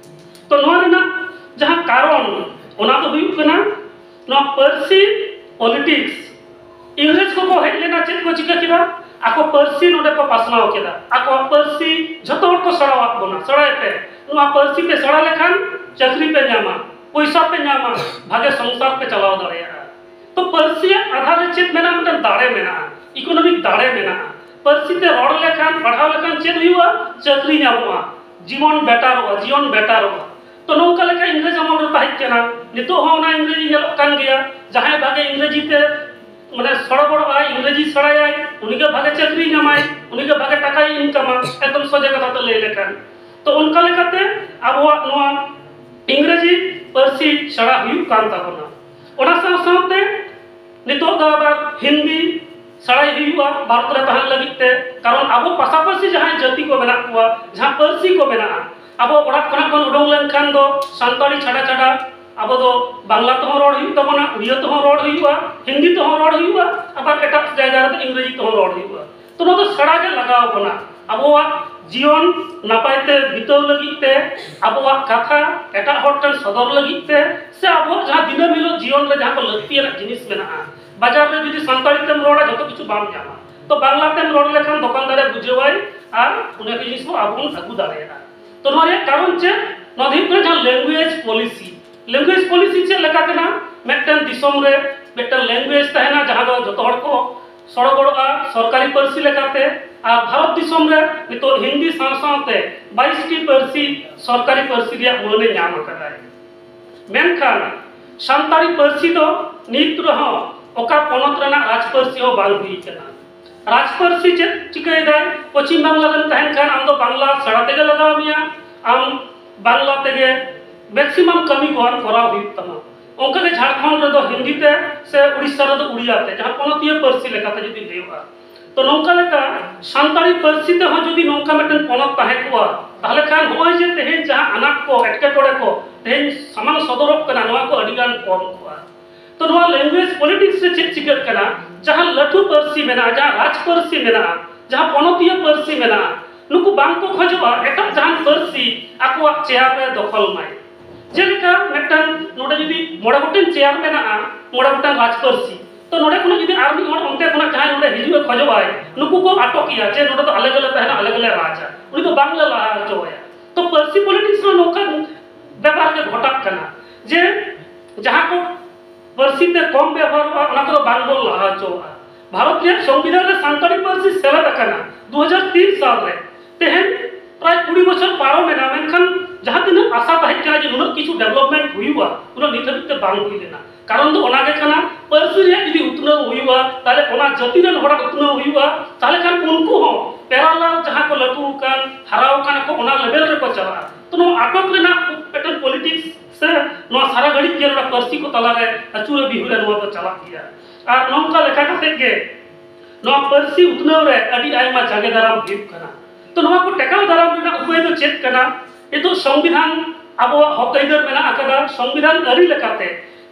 ᱛᱚ ᱱᱚᱣᱟ ᱨᱮᱱᱟᱜ ᱡᱟᱦᱟᱸ ᱠᱟᱨᱚᱱ, ᱚᱱᱟ ᱫᱚ ᱦᱩᱭᱩᱜ ᱠᱟᱱᱟ ᱱᱚᱣᱟ ᱯᱟᱹᱨᱥᱤ ᱯᱚᱞᱤᱴᱤᱠᱥ᱾ ᱤᱝᱨᱮᱡᱽ ᱠᱚᱠᱚ ᱦᱮᱡ ᱞᱮᱱᱟ, ᱪᱮᱫ ᱠᱚ ᱪᱤᱠᱟᱹ ᱠᱮᱫᱟ? ᱟᱠᱚ ᱯᱟᱹᱨᱥᱤ ᱱᱚᱰᱮ ᱠᱚ ᱯᱟᱥᱱᱟᱣ ᱠᱮᱫᱟ᱾ ᱟᱠᱚᱣᱟᱜ ᱯᱟᱹᱨᱥᱤ ᱡᱷᱚᱛᱚ ᱦᱚᱲ ᱠᱚ ᱥᱮᱬᱟᱣᱟᱫ ᱵᱚᱱᱟ, ᱥᱮᱬᱟᱭ ᱯᱮ, ᱱᱚᱣᱟ ᱯᱟᱹᱨᱥᱤ ᱯᱮ ᱥᱮᱬᱟ ᱞᱮᱠᱷᱟᱱ ᱪᱟᱹᱠᱨᱤ ᱯᱮ ᱧᱟᱢᱟ, ᱯᱚᱭᱥᱟ ᱯᱮ ᱧᱟᱢᱟ, ᱵᱷᱟᱜᱮ ᱥᱚᱝᱥᱟᱨ ᱯᱮ ᱪᱟᱞᱟᱣ ᱫᱟᱲᱮᱭᱟᱜᱼᱟ᱾ ᱛᱚ ᱯᱟᱹᱨᱥᱤᱭᱟᱜ ᱟᱫᱷᱟᱨ ᱨᱮ ᱪᱮᱫ ᱢᱮᱱᱟᱜᱼᱟ? ᱢᱤᱫᱴᱟᱝ ᱫᱟᱲᱮ ᱢᱮᱱᱟᱜᱼᱟ, ᱤᱠᱳᱱᱚᱢᱤᱠ ᱫᱟᱲᱮ ᱢᱮᱱᱟᱜᱼᱟ᱾ ᱯᱟᱹᱨᱥᱤ ᱛᱮ ᱨᱚᱲ ᱞᱮᱠᱷᱟᱱ, ᱯᱟᱲᱦᱟᱣ ᱞᱮᱠᱷᱟᱱ ᱪᱮᱫ ᱦᱩᱭᱩᱜᱼᱟ? ᱪᱟᱹᱠᱨᱤ ᱧᱟᱢᱚᱜᱼᱟ, ᱡᱤᱵᱚᱱ ᱵᱮᱴᱟᱨᱚᱜᱼᱟ, ᱡᱤᱭᱚᱱ ᱵᱮᱴᱟᱨᱚᱜᱼᱟ᱾ ᱛᱚ ᱱᱚᱝᱠᱟ ᱞᱮᱠᱟ ᱤᱝᱨᱮᱡᱽ ᱟᱢᱚᱞ ᱨᱮ ᱛᱟᱦᱮᱸ ᱠᱟᱱᱟ᱾ ᱱᱤᱛᱚᱜ ᱦᱚᱸ ᱚᱱᱟ ᱤᱝᱨᱮᱡᱤ ᱧᱮᱞᱚᱜ ᱠᱟᱱ ᱜᱮᱭᱟ᱾ ᱡᱟᱦᱟᱸᱭ ᱵᱷᱟᱜᱮ ᱤᱝᱨᱮᱡᱤ ᱛᱮ ᱢᱟᱱᱮ ᱥᱚᱲᱚᱵᱚᱲᱚᱜᱼᱟᱭ, ᱤᱝᱨᱮᱡᱤ ᱥᱮᱬᱟᱭᱟᱭ, ᱩᱱᱤᱜᱮ ᱵᱷᱟᱜᱮ ᱪᱟᱹᱠᱨᱤ ᱧᱟᱢᱟᱭ, ᱩᱱᱤᱜᱮ ᱵᱷᱟᱜᱮ ᱴᱟᱠᱟᱭ ᱤᱱᱠᱟᱢᱟ, ᱮᱠᱫᱚᱢ ᱥᱚᱡᱷᱮ ᱠᱟᱛᱷᱟ ᱛᱮ ᱞᱟᱹᱭ ᱞᱮᱠᱷᱟᱱ᱾ ᱛᱚ ᱚᱱᱠᱟ ᱞᱮᱠᱟᱛᱮ ᱟᱵᱚᱣᱟᱜ ᱱᱚᱣᱟ ᱤᱝᱨᱮᱡᱤ ᱯᱟᱹᱨᱥᱤ ᱥᱮᱬᱟ ᱦᱩᱭᱩᱜ ᱠᱟᱱ ᱛᱟᱵᱚᱱᱟ᱾ ᱚᱱᱟ ᱥᱟᱶ ᱥᱟᱶᱛᱮ ᱱᱤᱛᱚᱜ ᱫᱚ ᱟᱵᱟᱨ ᱦᱤᱱᱫᱤ ᱥᱮᱬᱟᱭ ᱦᱩᱭᱩᱜᱼᱟ ᱵᱷᱟᱨᱚᱛ ᱨᱮ ᱛᱟᱦᱮᱱ ᱞᱟᱹᱜᱤᱫ ᱛᱮ, ᱠᱟᱨᱚᱱ ᱟᱵᱚ ᱯᱟᱥᱟᱯᱟᱥᱤ ᱡᱟᱦᱟᱸᱭ ᱡᱟᱹᱛᱤ ᱠᱚ ᱢᱮᱱᱟᱜ ᱠᱚᱣᱟ, ᱡᱟᱦᱟᱸ ᱯᱟᱹᱨᱥᱤ ᱠᱚ ᱢᱮᱱᱟᱜᱼᱟ, ᱟᱵᱚ ᱚᱲᱟᱜ ᱠᱷᱚᱱᱟᱜ ᱵᱚᱱ ᱩᱰᱩᱝ ᱞᱮᱱᱠᱷᱟᱱ ᱫᱚ ᱥᱟᱱᱛᱟᱲᱤ ᱪᱷᱟᱰᱟ ᱪᱷᱟᱰᱟ ᱟᱵᱚ ᱫᱚ ᱵᱟᱝᱞᱟ ᱛᱮᱦᱚᱸ ᱨᱚᱲ ᱦᱩᱭᱩᱜ ᱛᱟᱵᱚᱱᱟ, ᱩᱲᱤᱭᱟᱹ ᱛᱮᱦᱚᱸ ᱨᱚᱲ ᱦᱩᱭᱩᱜᱼᱟ, ᱦᱤᱱᱫᱤ ᱛᱮᱦᱚᱸ ᱨᱚᱲ ᱦᱩᱭᱩᱜᱼᱟ, ᱟᱵᱟᱨ ᱮᱴᱟᱜ ᱡᱟᱭᱜᱟ ᱨᱮᱫᱚ ᱤᱝᱨᱮᱡᱤ ᱛᱮᱦᱚᱸ ᱨᱚᱲ ᱦᱩᱭᱩᱜᱼᱟ᱾ ᱛᱚ ᱱᱚᱣᱟ ᱫᱚ ᱥᱮᱬᱟ ᱜᱮ ᱞᱟᱜᱟᱣ ᱵᱚᱱᱟ᱾ ᱟᱵᱚᱣᱟᱜ ᱡᱤᱭᱚᱱ ᱱᱟᱯᱟᱭ ᱛᱮ ᱵᱤᱛᱟᱹᱣ ᱞᱟᱹᱜᱤᱫ ᱛᱮ, ᱟᱵᱚᱣᱟᱜ ᱠᱟᱛᱷᱟ ᱮᱴᱟᱜ ᱦᱚᱲ ᱴᱷᱮᱱ ᱥᱚᱫᱚᱨ ᱞᱟᱹᱜᱤᱫ ᱛᱮ, ᱥᱮ ᱟᱵᱚᱣᱟᱜ ᱡᱟᱦᱟᱸ ᱫᱤᱱᱟᱹᱢ ᱦᱤᱞᱳᱜ ᱡᱤᱭᱚᱱ ᱨᱮ ᱡᱟᱦᱟᱸ ᱠᱚ ᱞᱟᱹᱠᱛᱤᱭᱟᱱᱟᱜ ᱡᱤᱱᱤᱥ ᱢᱮᱱᱟᱜᱼᱟ, ᱵᱟᱡᱟᱨ ᱨᱮ ᱡᱩᱫᱤ ᱥᱟᱱᱛᱟᱲᱤ ᱛᱮᱢ ᱨᱚᱲᱟ, ᱡᱚᱛᱚ ᱠᱤᱪᱷᱩ ᱵᱟᱢ ᱧᱟᱢᱟ᱾ ᱛᱚ ᱵᱟᱝᱞᱟ ᱛᱮᱢ ᱨᱚᱲ ᱞᱮᱠᱷᱟᱱ ᱫᱚᱠᱟᱱᱫᱟᱨᱮ ᱵᱩᱡᱷᱟᱹᱣᱟᱭ ᱟᱨ ᱚᱱᱟ ᱠᱚ ᱡᱤᱱᱤᱥ ᱦᱚᱸ ᱟᱵᱚ ᱵᱚᱱ ᱟᱹᱜᱩ ᱫᱟᱲᱮᱭᱟᱜᱼᱟ᱾ ᱛᱚ ᱱᱚᱣᱟ ᱨᱮᱭᱟᱜ ᱠᱟᱨᱚᱱ ᱪᱮᱫ? ᱱᱚᱣᱟ ᱫᱚ ᱦᱩᱭᱩᱜ ᱠᱟᱱᱟ ᱡᱟᱦᱟᱸ language policy᱾ Language policy ᱪᱮᱫ ᱞᱮᱠᱟ ᱠᱟᱱᱟ? ᱢᱤᱫᱴᱟᱝ ᱫᱤᱥᱚᱢ ᱨᱮ ᱢᱤᱫᱴᱟᱝ language ᱛᱟᱦᱮᱱᱟ, ᱡᱟᱦᱟᱸ ᱫᱚ ᱡᱚᱛᱚ ᱦᱚᱲ ᱠᱚ ᱥᱚᱲᱚᱜᱚᱲᱚᱜᱼᱟ ᱥᱚᱨᱠᱟᱨᱤ ᱯᱟᱹᱨᱥᱤ ᱞᱮᱠᱟᱛᱮ᱾ ᱟᱨ ᱵᱷᱟᱨᱚᱛ ᱫᱤᱥᱚᱢ ᱨᱮ ᱱᱤᱛᱚᱜ ᱦᱤᱱᱫᱤ ᱥᱟᱶ ᱥᱟᱶᱛᱮ ᱵᱟᱭᱤᱥ ᱴᱤ ᱯᱟᱹᱨᱥᱤ ᱥᱚᱨᱠᱟᱨᱤ ᱯᱟᱹᱨᱥᱤ ᱨᱮᱭᱟᱜ ᱢᱟᱹᱱ ᱮ ᱧᱟᱢ ᱟᱠᱟᱫᱟᱭ᱾ ᱢᱮᱱᱠᱷᱟᱱ ᱥᱟᱱᱛᱟᱲᱤ ᱯᱟᱹᱨᱥᱤ ᱫᱚ ᱱᱤᱛ ᱨᱮᱦᱚᱸ ᱚᱠᱟ ᱯᱚᱱᱚᱛ ᱨᱮᱱᱟᱜ ᱨᱟᱡᱽ ᱯᱟᱹᱨᱥᱤ ᱦᱚᱸ ᱵᱟᱝ ᱦᱩᱭ ᱟᱠᱟᱱᱟ᱾ ᱨᱟᱡᱽ ᱯᱟᱹᱨᱥᱤ ᱪᱮᱫ ᱪᱤᱠᱟᱹᱭᱮᱫᱟᱭ? ᱯᱚᱪᱷᱤᱢ ᱵᱟᱝᱞᱟ ᱨᱮᱢ ᱛᱟᱦᱮᱱ ᱠᱷᱟᱱ ᱟᱢ ᱫᱚ ᱵᱟᱝᱞᱟ ᱥᱮᱬᱟ ᱛᱮᱜᱮ ᱞᱟᱜᱟᱣ ᱢᱮᱭᱟ, ᱟᱢ ᱵᱟᱝᱞᱟ ᱛᱮᱜᱮ maximum ᱠᱟᱹᱢᱤ ᱠᱚ ᱟᱢ ᱠᱚᱨᱟᱣ ᱦᱩᱭᱩᱜ ᱛᱟᱢᱟ᱾ ᱚᱱᱠᱟᱜᱮ ᱡᱷᱟᱲᱠᱷᱚᱸᱰ ᱨᱮᱫᱚ ᱦᱤᱱᱫᱤ ᱛᱮ ᱥᱮ ᱩᱲᱤᱥᱥᱟ ᱨᱮᱫᱚ ᱩᱲᱤᱭᱟ ᱛᱮ, ᱡᱟᱦᱟᱸ ᱯᱚᱱᱚᱛᱤᱭᱟᱹ ᱯᱟᱹᱨᱥᱤ ᱞᱮᱠᱟᱛᱮ ᱡᱩᱫᱤ ᱞᱟᱹᱭᱚᱜᱼᱟ᱾ ᱛᱚ ᱱᱚᱝᱠᱟ ᱞᱮᱠᱟ ᱥᱟᱱᱛᱟᱲᱤ ᱯᱟᱹᱨᱥᱤ ᱛᱮᱦᱚᱸ ᱡᱩᱫᱤ ᱱᱚᱝᱠᱟ ᱢᱤᱫᱴᱮᱱ ᱯᱚᱱᱚᱛ ᱛᱟᱦᱮᱸ ᱠᱚᱜᱼᱟ, ᱛᱟᱦᱚᱞᱮ ᱠᱷᱟᱱ ᱱᱚᱜᱼᱚᱭ ᱡᱮ ᱛᱮᱦᱮᱧ ᱡᱟᱦᱟᱸ ᱟᱱᱟᱴ ᱠᱚ, ᱮᱴᱠᱮᱴᱚᱬᱮ ᱠᱚ ᱛᱮᱦᱮᱧ ᱥᱟᱢᱟᱝ ᱥᱚᱫᱚᱨᱚᱜ ᱠᱟᱱᱟ, ᱱᱚᱣᱟ ᱠᱚ ᱟᱹᱰᱤ ᱜᱟᱱ ᱠᱚᱢ ᱠᱚᱜᱼᱟ᱾ ᱛᱚ ᱱᱚᱣᱟ language politics ᱨᱮ ᱪᱮᱫ ᱪᱤᱠᱟᱹᱜ ᱠᱟᱱᱟ? ᱡᱟᱦᱟᱸ ᱞᱟᱹᱴᱩ ᱯᱟᱹᱨᱥᱤ ᱢᱮᱱᱟᱜᱼᱟ, ᱡᱟᱦᱟᱸ ᱨᱟᱡᱽ ᱯᱟᱹᱨᱥᱤ ᱢᱮᱱᱟᱜᱼᱟ, ᱡᱟᱦᱟᱸ ᱯᱚᱱᱚᱛᱤᱭᱟᱹ ᱯᱟᱹᱨᱥᱤ ᱢᱮᱱᱟᱜᱼᱟ, ᱱᱩᱠᱩ ᱵᱟᱝ ᱠᱚ ᱠᱷᱚᱡᱚᱜᱼᱟ ᱮᱴᱟᱜ ᱡᱟᱦᱟᱱ ᱯᱟᱹᱨᱥᱤ ᱟᱠᱚᱣᱟᱜ ᱪᱮᱭᱟᱨ ᱨᱮ ᱫᱚᱠᱷᱚᱞ ᱢᱟᱭ᱾ ᱡᱮᱞᱮᱠᱟ ᱢᱤᱫᱴᱟᱝ ᱱᱚᱰᱮ ᱡᱩᱫᱤ ᱢᱚᱬᱮ ᱜᱚᱴᱮᱱ ᱪᱮᱭᱟᱨ ᱢᱮᱱᱟᱜᱼᱟ, ᱢᱚᱬᱮ ᱜᱚᱴᱟᱝ ᱨᱟᱡᱽ ᱯᱟᱹᱨᱥᱤ, ᱛᱚ ᱱᱚᱰᱮ ᱠᱷᱚᱱᱟᱜ ᱡᱩᱫᱤ ᱟᱨ ᱢᱤᱫ ᱦᱚᱲ ᱚᱱᱛᱮ ᱠᱷᱚᱱᱟᱜ ᱡᱟᱦᱟᱸᱭ ᱱᱚᱰᱮ ᱦᱤᱡᱩᱜ ᱮ ᱠᱷᱚᱡᱚᱜᱼᱟᱭ, ᱱᱩᱠᱩ ᱠᱚ ᱟᱴᱚᱠᱮᱭᱟ ᱡᱮ ᱱᱚᱰᱮ ᱫᱚ ᱟᱞᱮ ᱜᱮᱞᱮ ᱛᱟᱦᱮᱱᱟ, ᱟᱞᱮ ᱜᱮᱞᱮ ᱨᱟᱡᱟ, ᱩᱱᱤ ᱫᱚ ᱵᱟᱝᱞᱮ ᱞᱟᱦᱟ ᱦᱚᱪᱚ ᱟᱭᱟ᱾ ᱛᱚ ᱯᱟᱹᱨᱥᱤ politics ᱨᱮ ᱱᱚᱝᱠᱟ ᱵᱮᱯᱟᱨ ᱜᱮ ᱜᱷᱚᱴᱟᱜ ᱠᱟᱱᱟ ᱡᱮ ᱡᱟᱦᱟᱸ ᱠᱚ ᱯᱟᱹᱨᱥᱤ ᱛᱮ ᱠᱚᱢ ᱵᱮᱵᱚᱦᱟᱨᱚᱜᱼᱟ, ᱚᱱᱟ ᱠᱚᱫᱚ ᱵᱟᱝ ᱵᱚᱱ ᱞᱟᱦᱟ ᱦᱚᱪᱚᱣᱟᱜᱼᱟ᱾ ᱵᱷᱟᱨᱚᱛ ᱨᱮᱭᱟᱜ ᱥᱚᱝᱵᱤᱫᱷᱟᱱ ᱨᱮ ᱥᱟᱱᱛᱟᱲᱤ ᱯᱟᱹᱨᱥᱤ ᱥᱮᱞᱮᱫ ᱟᱠᱟᱱᱟ ᱫᱩ ᱦᱟᱡᱟᱨ ᱛᱤᱱ ᱥᱟᱞ ᱨᱮ᱾ ᱛᱮᱦᱮᱧ ᱯᱨᱟᱭ ᱠᱩᱲᱤ ᱵᱚᱪᱷᱚᱨ ᱯᱟᱨᱚᱢ ᱮᱱᱟ, ᱢᱮᱱᱠᱷᱟᱱ ᱡᱟᱦᱟᱸ ᱛᱤᱱᱟᱹᱜ ᱟᱥᱟ ᱛᱟᱦᱮᱸ ᱠᱟᱱᱟ ᱡᱮ ᱱᱩᱱᱟᱹᱜ ᱠᱤᱪᱷᱩ development ᱦᱩᱭᱩᱜᱼᱟ, ᱩᱱᱟᱹᱜ ᱱᱤᱛ ᱦᱟᱹᱵᱤᱡ ᱛᱮ ᱵᱟᱝ ᱦᱩᱭ ᱞᱮᱱᱟ᱾ ᱠᱟᱨᱚᱱ ᱫᱚ ᱚᱱᱟ ᱜᱮ ᱠᱟᱱᱟ, ᱯᱟᱹᱨᱥᱤ ᱨᱮᱭᱟᱜ ᱡᱩᱫᱤ ᱩᱛᱱᱟᱹᱣ ᱦᱩᱭᱩᱜᱼᱟ, ᱛᱟᱦᱞᱮ ᱚᱱᱟ ᱡᱟᱹᱛᱤ ᱨᱮᱱ ᱦᱚᱲᱟᱜ ᱩᱛᱱᱟᱹᱣ ᱦᱩᱭᱩᱜᱼᱟ, ᱛᱟᱦᱞᱮ ᱠᱷᱟᱱ ᱩᱱᱠᱩ ᱦᱚᱸ parallel ᱡᱟᱦᱟᱸ ᱠᱚ ᱞᱟᱹᱴᱩ ᱟᱠᱟᱱ, ᱦᱟᱨᱟ ᱟᱠᱟᱱᱟ ᱠᱚ, ᱚᱱᱟ level ᱨᱮᱠᱚ ᱪᱟᱞᱟᱜᱼᱟ᱾ ᱛᱚ ᱱᱚᱣᱟ ᱟᱴᱚᱠ ᱨᱮᱱᱟᱜ ᱢᱤᱫᱴᱮᱱ politics ᱥᱮ ᱱᱚᱣᱟ ᱥᱟᱨᱟ ᱜᱷᱟᱹᱲᱤᱡ ᱜᱮ ᱱᱚᱣᱟ ᱯᱟᱹᱨᱥᱤ ᱠᱚ ᱛᱟᱞᱟᱨᱮ ᱟᱹᱪᱩᱨᱮ ᱵᱤᱦᱩᱨᱮ ᱱᱚᱣᱟ ᱫᱚ ᱪᱟᱞᱟᱜ ᱜᱮᱭᱟ᱾ ᱟᱨ ᱱᱚᱝᱠᱟ ᱞᱮᱠᱟ ᱠᱟᱛᱮ ᱜᱮ ᱱᱚᱣᱟ ᱯᱟᱹᱨᱥᱤ ᱩᱛᱱᱟᱹᱣ ᱨᱮ ᱟᱹᱰᱤ ᱟᱭᱢᱟ ᱡᱟᱸᱜᱮ ᱫᱟᱨᱟᱢ ᱦᱩᱭᱩᱜ ᱠᱟᱱᱟ᱾ ᱛᱚ ᱱᱚᱣᱟ ᱠᱚ ᱴᱮᱠᱟᱣ ᱫᱟᱨᱟᱢ ᱨᱮᱱᱟᱜ ᱩᱯᱟᱹᱭ ᱫᱚ ᱪᱮᱫ ᱠᱟᱱᱟ? ᱱᱤᱛᱚᱜ ᱥᱚᱝᱵᱤᱫᱷᱟᱱ ᱟᱵᱚᱣᱟᱜ ᱦᱚᱠ ᱟᱹᱭᱫᱟᱹᱨ ᱢᱮᱱᱟᱜ ᱟᱠᱟᱫᱟ᱾ ᱥᱚᱝᱵᱤᱫᱷᱟᱱ ᱟᱹᱨᱤ ᱞᱮᱠᱟᱛᱮ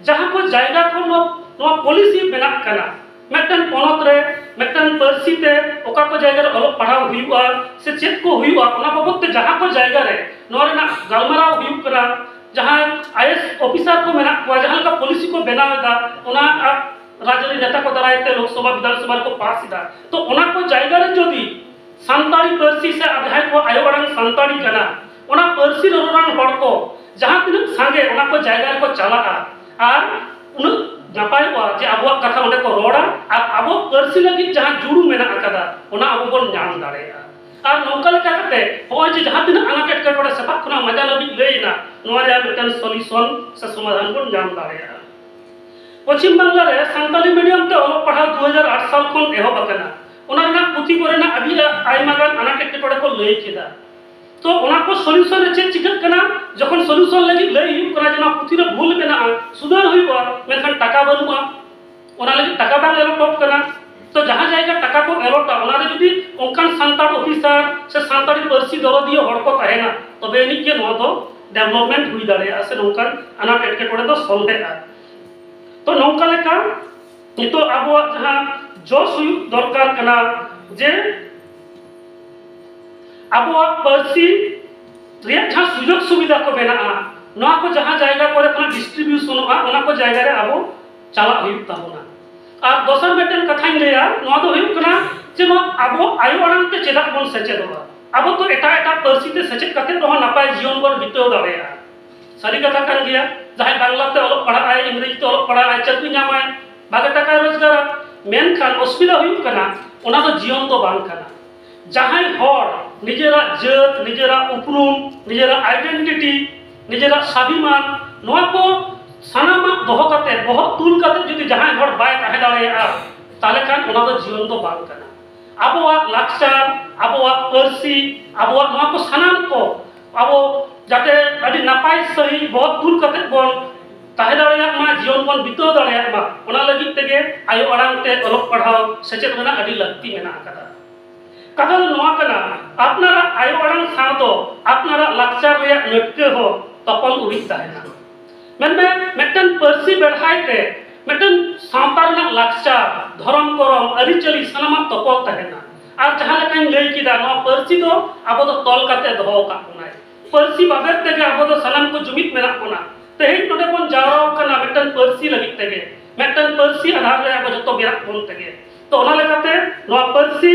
ᱡᱟᱦᱟᱸ ᱠᱚ ᱡᱟᱭᱜᱟ ᱠᱷᱚᱱ ᱱᱚᱣᱟ, ᱱᱚᱣᱟ ᱯᱚᱞᱤᱥᱤ ᱵᱮᱱᱟᱜ ᱠᱟᱱᱟ, ᱢᱤᱫᱴᱟᱝ ᱯᱚᱱᱚᱛ ᱨᱮ ᱢᱤᱫᱴᱟᱝ ᱯᱟᱹᱨᱥᱤ ᱛᱮ ᱚᱠᱟ ᱠᱚ ᱡᱟᱭᱜᱟ ᱨᱮ ᱚᱞᱚᱜ ᱯᱟᱲᱦᱟᱣ ᱦᱩᱭᱩᱜᱼᱟ ᱥᱮ ᱪᱮᱫ ᱠᱚ ᱦᱩᱭᱩᱜᱼᱟ, ᱚᱱᱟ ᱵᱟᱵᱚᱫ ᱛᱮ ᱡᱟᱦᱟᱸ ᱠᱚ ᱡᱟᱭᱜᱟ ᱨᱮ ᱱᱚᱣᱟ ᱨᱮᱱᱟᱜ ᱜᱟᱞᱢᱟᱨᱟᱣ ᱦᱩᱭᱩᱜ ᱠᱟᱱᱟ, ᱡᱟᱦᱟᱸᱭ ᱟᱭ ᱮᱥ ᱚᱯᱷᱤᱥᱟᱨ ᱠᱚ ᱢᱮᱱᱟᱜ ᱠᱚᱣᱟ, ᱡᱟᱦᱟᱸ ᱞᱮᱠᱟ ᱯᱚᱞᱤᱥᱤ ᱠᱚ ᱵᱮᱱᱟᱣ ᱮᱫᱟ, ᱚᱱᱟ ᱟᱨ ᱨᱟᱡᱽᱟᱹᱨᱤ ᱱᱮᱛᱟ ᱠᱚ ᱫᱟᱨᱟᱭ ᱛᱮ ᱞᱳᱠᱥᱚᱵᱷᱟ, ᱵᱤᱫᱷᱟᱱ ᱥᱚᱵᱷᱟ ᱨᱮᱠᱚ ᱯᱟᱥ ᱮᱫᱟ, ᱛᱚ ᱚᱱᱟ ᱠᱚ ᱡᱟᱭᱜᱟ ᱨᱮ ᱡᱩᱫᱤ ᱥᱟᱱᱛᱟᱲᱤ ᱯᱟᱹᱨᱥᱤ ᱥᱮ ᱟᱨ ᱡᱟᱦᱟᱸᱭ ᱠᱚᱣᱟᱜ ᱟᱭᱳ ᱟᱲᱟᱝ ᱥᱟᱱᱛᱟᱲᱤ ᱠᱟᱱᱟ, ᱚᱱᱟ ᱯᱟᱹᱨᱥᱤ ᱨᱚᱨᱚᱲᱟᱱ ᱦᱚᱲ ᱠᱚ ᱡᱟᱦᱟᱸ ᱛᱤᱱᱟᱹᱜ ᱥᱟᱸᱜᱮ ᱚᱱᱟ ᱠᱚ ᱡᱟᱭᱜᱟ ᱨᱮᱠᱚ ᱪᱟᱞᱟᱜᱼᱟ, ᱟᱨ ᱩᱱᱟᱹᱜ ᱱᱟᱯᱟᱭᱚᱜᱼᱟ ᱡᱮ ᱟᱵᱚᱣᱟᱜ ᱠᱟᱛᱷᱟ ᱚᱸᱰᱮ ᱠᱚ ᱨᱚᱲᱟ ᱟᱨ ᱟᱵᱚ ᱯᱟᱹᱨᱥᱤ ᱞᱟᱹᱜᱤᱫ ᱡᱟᱦᱟᱸ ᱡᱩᱲᱩ ᱢᱮᱱᱟᱜ ᱟᱠᱟᱫᱟ ᱚᱱᱟ ᱟᱵᱚ ᱵᱚᱱ ᱧᱟᱢ ᱫᱟᱲᱮᱭᱟᱜᱼᱟ᱾ ᱟᱨ ᱱᱚᱝᱠᱟ ᱞᱮᱠᱟ ᱠᱟᱛᱮ ᱱᱚᱜᱼᱚᱭ ᱡᱮ ᱡᱟᱦᱟᱸ ᱛᱤᱱᱟᱹᱜ ᱟᱱᱟᱴ ᱮᱴᱠᱮᱴᱚᱬᱮ ᱥᱮᱛᱟᱜ ᱠᱷᱚᱱᱟᱜ ᱢᱟᱡᱟᱱ ᱦᱟᱹᱵᱤᱡ ᱞᱟᱹᱭ ᱮᱱᱟ, ᱱᱚᱣᱟ ᱨᱮᱭᱟᱜ ᱢᱤᱫᱴᱟᱝ ᱥᱚᱞᱤᱭᱩᱥᱚᱱ ᱥᱮ ᱥᱚᱢᱟᱫᱷᱟᱱ ᱵᱚᱱ ᱧᱟᱢ ᱫᱟᱲᱮᱭᱟᱜᱼᱟ᱾ ᱯᱚᱪᱷᱤᱢ ᱵᱟᱝᱞᱟ ᱨᱮ ᱥᱟᱱᱛᱟᱞᱤ ᱢᱤᱰᱤᱭᱟᱢ ᱛᱮ ᱚᱞᱚᱜ ᱯᱟᱲᱦᱟᱣ ᱫᱩ ᱦᱟᱡᱟᱨ ᱟᱴ ᱥᱟᱞ ᱠᱷᱚᱱ ᱮᱦᱚᱵ ᱟᱠᱟᱱᱟ᱾ ᱚᱱᱟ ᱨᱮᱱᱟᱜ ᱯᱩᱛᱷᱤ ᱠᱚᱨᱮᱱᱟᱜ ᱟᱹᱰᱤ ᱟᱭᱢᱟ ᱜᱟᱱ ᱟᱱᱟᱴ ᱮᱴᱠᱮᱴᱚᱬᱮ ᱠᱚ ᱞᱟᱹᱭ ᱠᱮᱫᱟ᱾ ᱛᱚ ᱚᱱᱟ ᱠᱚ ᱥᱚᱞᱤᱭᱩᱥᱚᱱ ᱨᱮ ᱪᱮᱫ ᱪᱤᱠᱟᱹᱜ ᱠᱟᱱᱟ? ᱡᱚᱠᱷᱚᱱ ᱥᱚᱞᱤᱭᱩᱥᱚᱱ ᱞᱟᱹᱜᱤᱫ ᱞᱟᱹᱭ ᱦᱩᱭᱩᱜ ᱠᱟᱱᱟ ᱡᱮ ᱱᱚᱣᱟ ᱯᱩᱛᱷᱤ ᱨᱮ ᱵᱷᱩᱞ ᱢᱮᱱᱟᱜᱼᱟ, ᱥᱩᱫᱷᱟᱹᱨ ᱦᱩᱭᱩᱜᱼᱟ, ᱢᱮᱱᱠᱷᱟᱱ ᱴᱟᱠᱟ ᱵᱟᱹᱱᱩᱜᱼᱟ, ᱚᱱᱟ ᱞᱟᱹᱜᱤᱫ ᱴᱟᱠᱟ ᱵᱟᱝ ᱮᱞᱚᱴᱚᱜ ᱠᱟᱱᱟ᱾ ᱛᱚ ᱡᱟᱦᱟᱸ ᱡᱟᱭᱜᱟ ᱴᱟᱠᱟ ᱠᱚ ᱮᱞᱚᱴᱟ, ᱚᱱᱟ ᱨᱮ ᱡᱩᱫᱤ ᱚᱱᱠᱟᱱ ᱥᱟᱱᱛᱟᱲ ᱚᱯᱷᱤᱥᱟᱨ ᱥᱮ ᱥᱟᱱᱛᱟᱲᱤ ᱯᱟᱹᱨᱥᱤ ᱫᱚᱨᱚᱫᱤᱭᱟᱹ ᱦᱚᱲ ᱠᱚ ᱛᱟᱦᱮᱱᱟ, ᱛᱚᱵᱮ ᱟᱹᱱᱤᱡ ᱜᱮ ᱱᱚᱣᱟ ᱫᱚ ᱰᱮᱵᱷᱞᱚᱯᱢᱮᱱᱴ ᱦᱩᱭ ᱫᱟᱲᱮᱭᱟᱜᱼᱟ ᱥᱮ ᱱᱚᱝᱠᱟᱱ ᱟᱱᱟᱴ ᱮᱴᱠᱮᱴᱚᱬᱮ ᱫᱚ ᱥᱚᱞᱦᱮᱜᱼᱟ᱾ ᱛᱚ ᱱᱚᱝᱠᱟ ᱞᱮᱠᱟ ᱱᱤᱛᱚᱜ ᱟᱵᱚᱣᱟᱜ ᱡᱟᱦᱟᱸ ᱡᱚᱥ ᱦᱩᱭᱩᱜ ᱫᱚᱨᱠᱟᱨ ᱠᱟᱱᱟ ᱡᱮ ᱟᱵᱚᱣᱟᱜ ᱯᱟᱹᱨᱥᱤ ᱨᱮᱭᱟᱜ ᱡᱟᱦᱟᱸ ᱥᱩᱡᱳᱜᱽ ᱥᱩᱵᱤᱫᱷᱟ ᱠᱚ ᱢᱮᱱᱟᱜᱼᱟ, ᱱᱚᱣᱟ ᱠᱚ ᱡᱟᱦᱟᱸ ᱡᱟᱭᱜᱟ ᱠᱚᱨᱮ ᱠᱷᱚᱱᱟᱜ ᱰᱤᱥᱴᱨᱤᱵᱤᱭᱩᱥᱚᱱᱚᱜᱼᱟ, ᱚᱱᱟ ᱠᱚ ᱡᱟᱭᱜᱟ ᱨᱮ ᱟᱵᱚ ᱪᱟᱞᱟᱜ ᱦᱩᱭᱩᱜ ᱛᱟᱵᱚᱱᱟ᱾ ᱟᱨ ᱫᱚᱥᱟᱨ ᱢᱤᱫᱴᱮᱱ ᱠᱟᱛᱷᱟᱧ ᱞᱟᱹᱭᱟ, ᱱᱚᱣᱟ ᱫᱚ ᱦᱩᱭᱩᱜ ᱠᱟᱱᱟ ᱡᱮ ᱱᱚᱣᱟ ᱟᱵᱚ ᱟᱭᱳ ᱟᱲᱟᱝ ᱛᱮ ᱪᱮᱫᱟᱜ ᱵᱚᱱ ᱥᱮᱪᱮᱫᱚᱜᱼᱟ? ᱟᱵᱚ ᱛᱚ ᱮᱴᱟᱜ ᱮᱴᱟᱜ ᱯᱟᱹᱨᱥᱤ ᱛᱮ ᱥᱮᱪᱮᱫ ᱠᱟᱛᱮ ᱨᱮᱦᱚᱸ ᱱᱟᱯᱟᱭ ᱡᱤᱭᱚᱱ ᱵᱚᱱ ᱵᱤᱛᱟᱹᱣ ᱫᱟᱲᱮᱭᱟᱜᱼᱟ᱾ ᱥᱟᱹᱨᱤ ᱠᱟᱛᱷᱟ ᱠᱟᱱ ᱜᱮᱭᱟ, ᱡᱟᱦᱟᱸᱭ ᱵᱟᱝᱞᱟ ᱛᱮ ᱚᱞᱚᱜ ᱯᱟᱲᱦᱟᱜᱼᱟᱭ, ᱤᱝᱨᱮᱡᱤ ᱛᱮ ᱚᱞᱚᱜ ᱯᱟᱲᱦᱟᱜᱼᱟᱭ, ᱪᱟᱹᱠᱨᱤ ᱧᱟᱢᱟᱭ, ᱵᱷᱟᱜᱮ ᱴᱟᱠᱟᱭ ᱨᱳᱡᱽᱜᱟᱨᱟ, ᱢᱮᱱᱠᱷᱟᱱ ᱚᱥᱩᱵᱤᱫᱷᱟ ᱦᱩᱭᱩᱜ ᱠᱟᱱᱟ, ᱚᱱᱟ ᱫᱚ ᱡᱤᱭᱚᱱ ᱫᱚ ᱵᱟᱝ ᱠᱟᱱᱟ᱾ ᱡᱟᱦᱟᱸᱭ ᱦᱚᱲ ᱱᱤᱡᱮᱨᱟᱜ ᱡᱟᱹᱛ, ᱱᱤᱡᱮᱨᱟᱜ ᱩᱯᱨᱩᱢ, ᱱᱤᱡᱮᱨᱟᱜ ᱟᱭᱰᱮᱱᱴᱤᱴᱤ, ᱱᱤᱡᱮᱨᱟᱜ ᱥᱟᱵᱷᱤᱢᱟᱱ, ᱱᱚᱣᱟ ᱠᱚ ᱥᱟᱱᱟᱢᱟᱜ ᱫᱚᱦᱚ ᱠᱟᱛᱮ, ᱵᱚᱦᱚᱜ ᱛᱩᱞ ᱠᱟᱛᱮ ᱡᱩᱫᱤ ᱡᱟᱦᱟᱸᱭ ᱦᱚᱲ ᱵᱟᱭ ᱛᱟᱦᱮᱸ ᱫᱟᱲᱮᱭᱟᱜᱼᱟ, ᱛᱟᱦᱚᱞᱮ ᱠᱷᱟᱱ ᱚᱱᱟ ᱫᱚ ᱡᱤᱭᱚᱱ ᱫᱚ ᱵᱟᱝ ᱠᱟᱱᱟ᱾ ᱟᱵᱚᱣᱟᱜ ᱞᱟᱠᱪᱟᱨ, ᱟᱵᱚᱣᱟᱜ ᱯᱟᱹᱨᱥᱤ, ᱟᱵᱚᱣᱟᱜ ᱱᱚᱣᱟ ᱠᱚ ᱥᱟᱱᱟᱢ ᱠᱚ ᱟᱵᱚ ᱡᱟᱛᱮ ᱟᱹᱰᱤ ᱱᱟᱯᱟᱭ ᱥᱟᱺᱦᱤᱡ ᱵᱚᱦᱚᱜ ᱛᱩᱞ ᱠᱟᱛᱮ ᱵᱚᱱ ᱛᱟᱦᱮᱸ ᱫᱟᱲᱮᱭᱟᱜ ᱢᱟ, ᱡᱤᱭᱚᱱ ᱵᱚᱱ ᱵᱤᱛᱟᱹᱣ ᱫᱟᱲᱮᱭᱟᱜ ᱢᱟ, ᱚᱱᱟ ᱞᱟᱹᱜᱤᱫ ᱛᱮᱜᱮ ᱟᱭᱳ ᱟᱲᱟᱝ ᱛᱮ ᱚᱞᱚᱜ ᱯᱟᱲᱦᱟᱣ ᱥᱮᱪᱮᱫ ᱨᱮᱱᱟᱜ ᱟᱹᱰᱤ ᱞᱟᱹᱠᱛᱤ ᱢᱮᱱᱟᱜ ᱟᱠᱟᱫᱟ᱾ ᱠᱟᱛᱷᱟ ᱫᱚ ᱱᱚᱣᱟ ᱠᱟᱱᱟ, ᱟᱯᱱᱟᱨᱟᱜ ᱟᱭᱳ ᱟᱲᱟᱝ ᱥᱟᱶ ᱫᱚ ᱟᱯᱱᱟᱨᱟᱜ ᱞᱟᱠᱪᱟᱨ ᱨᱮᱭᱟᱜ ᱱᱟᱹᱴᱠᱟᱹ ᱦᱚᱸ ᱛᱚᱯᱚᱞ ᱩᱨᱤᱡ ᱛᱟᱦᱮᱱᱟ᱾ ᱢᱮᱱᱢᱮ, ᱢᱤᱫᱴᱮᱱ ᱯᱟᱹᱨᱥᱤ ᱵᱮᱲᱦᱟᱭ ᱛᱮ ᱢᱤᱫᱴᱮᱱ ᱥᱟᱶᱛᱟ ᱨᱮᱱᱟᱜ ᱞᱟᱠᱪᱟᱨ, ᱫᱷᱚᱨᱚᱢ ᱠᱚᱨᱚᱢ, ᱟᱹᱨᱤᱪᱟᱹᱞᱤ ᱥᱟᱱᱟᱢᱟᱜ ᱛᱚᱯᱚᱞ ᱛᱟᱦᱮᱱᱟ᱾ ᱟᱨ ᱡᱟᱦᱟᱸ ᱞᱮᱠᱟᱧ ᱞᱟᱹᱭ ᱠᱮᱫᱟ, ᱱᱚᱣᱟ ᱯᱟᱹᱨᱥᱤ ᱫᱚ ᱟᱵᱚ ᱫᱚ ᱛᱚᱞ ᱠᱟᱛᱮ ᱫᱚᱦᱚ ᱟᱠᱟᱫ ᱵᱚᱱᱟᱭ᱾ ᱯᱟᱹᱨᱥᱤ ᱵᱟᱵᱮᱨ ᱛᱮᱜᱮ ᱟᱵᱚ ᱫᱚ ᱥᱟᱱᱟᱢ ᱠᱚ ᱡᱩᱢᱤᱫ ᱢᱮᱱᱟᱜ ᱵᱚᱱᱟ᱾ ᱛᱮᱦᱮᱧ ᱱᱚᱰᱮ ᱵᱚᱱ ᱡᱟᱣᱨᱟ ᱟᱠᱟᱱᱟ ᱢᱤᱫᱴᱮᱱ ᱯᱟᱹᱨᱥᱤ ᱞᱟᱹᱜᱤᱫ ᱛᱮᱜᱮ, ᱢᱤᱫᱴᱮᱱ ᱯᱟᱹᱨᱥᱤ ᱟᱫᱷᱟᱨ ᱨᱮ ᱟᱵᱚ ᱡᱚᱛᱚ ᱢᱮᱱᱟᱜ ᱵᱚᱱ ᱛᱮᱜᱮ᱾ ᱛᱚ ᱚᱱᱟ ᱞᱮᱠᱟᱛᱮ ᱱᱚᱣᱟ ᱯᱟᱹᱨᱥᱤ